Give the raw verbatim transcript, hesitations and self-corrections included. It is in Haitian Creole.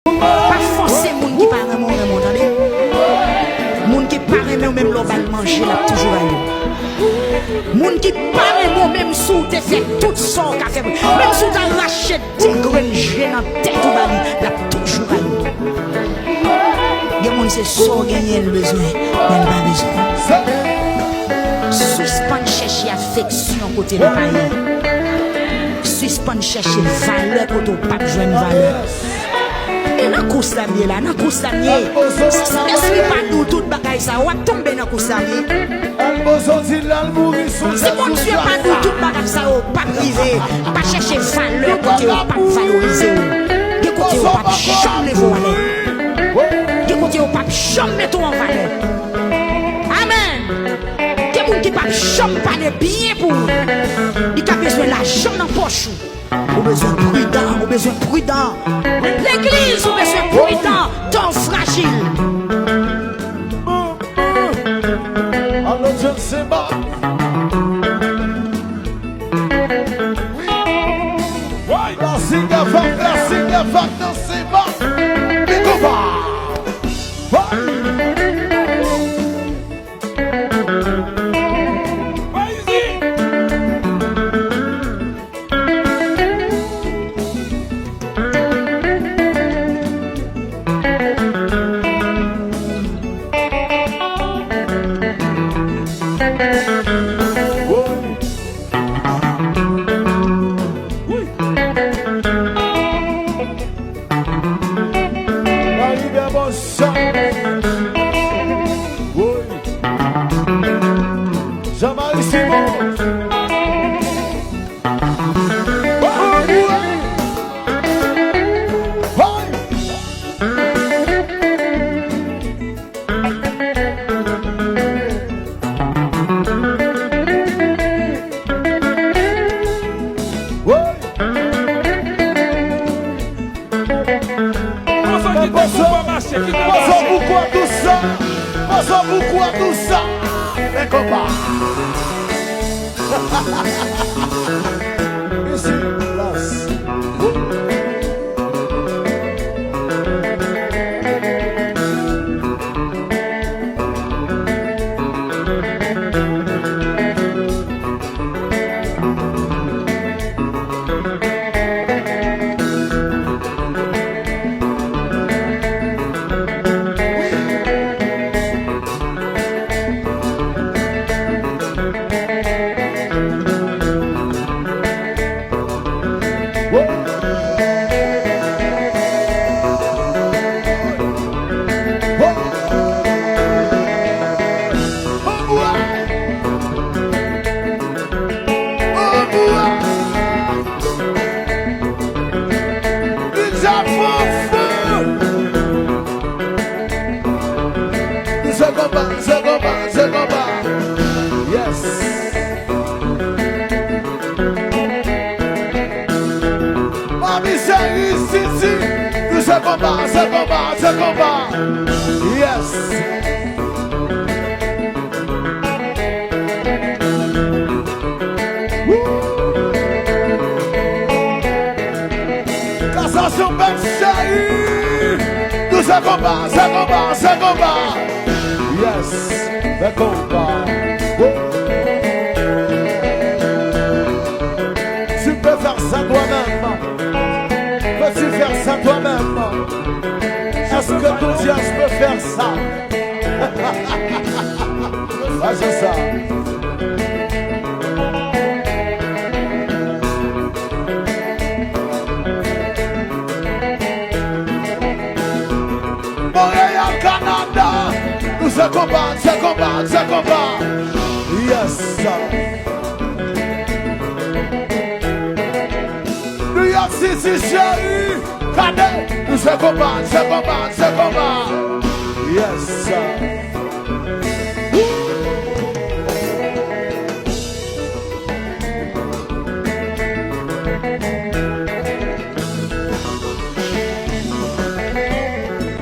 Pa fòse moun ki pa renmen w renmen w, tande. Moun ki pa renmen w, menm lè w ba l manje, l ap toujou rayi w. Moun ki pa renmen w, menm si w te fè tout sa w ka fè pou li, menm si w ta rache de grenn je nan tèt ou ba li, l ap toujou rayi w. Gen moun se sa w genyen l bezwen, men l pa bezwen w. Sispann chèche afeksyon kote l pa ye. Sispann chèche valè kote w p ap jwenn valè. E nan kous la m ye la, nan kous la m ye. Si Sentespri pa di w tout bagay sa, w ap tonbe nan kous la m ye. Si Bondye pa di w tout bagay sa yo p ap rive, pa chèche valè kote yo p ap valorize w. Gen kote yo p ap janm leve w anlè. Gen kote yo p ap janm mete w an valè. Amèn. Gen moun ki p ap janm pale byen pou ou. Li ka bezwen lajan nan pòch ou. Ou bezwen pridan, ou bezwen pridan. Legliz, ou bezwen pridan. Tan frajil. Alo, John Seba. Klasik Evak, klasik Evak nan Seba. Big up. Marie Bèbòs. Woy. Jean-Marie Simon. Woy. Woy. Woy. Pozo, pozo, pozo, poukwa tou sa? Pozo, poukwa tou sa? Men konpa. Ici, las. Anbwa! Li dja pran fè! Se konpa, se konpa, se konpa. Yes. Mami cheri, Titi, nou se konpa, se konpa, se konpa. Yes. Woo! Kasasyon bèk cheri. Nou se konpa, se konpa, se konpa. Yes. Se konpa. Woo! Tu peux faire ça toi-même. Peux-tu faire ça toi-même? Est-ce que ton Dieu peut faire ça? Ajan sa. Montréal, Canada. Nou se konpa, se konpa, se konpa. Yes. New York City, cheri. Gade, nou se konpa, se konpa, se konpa. Yes.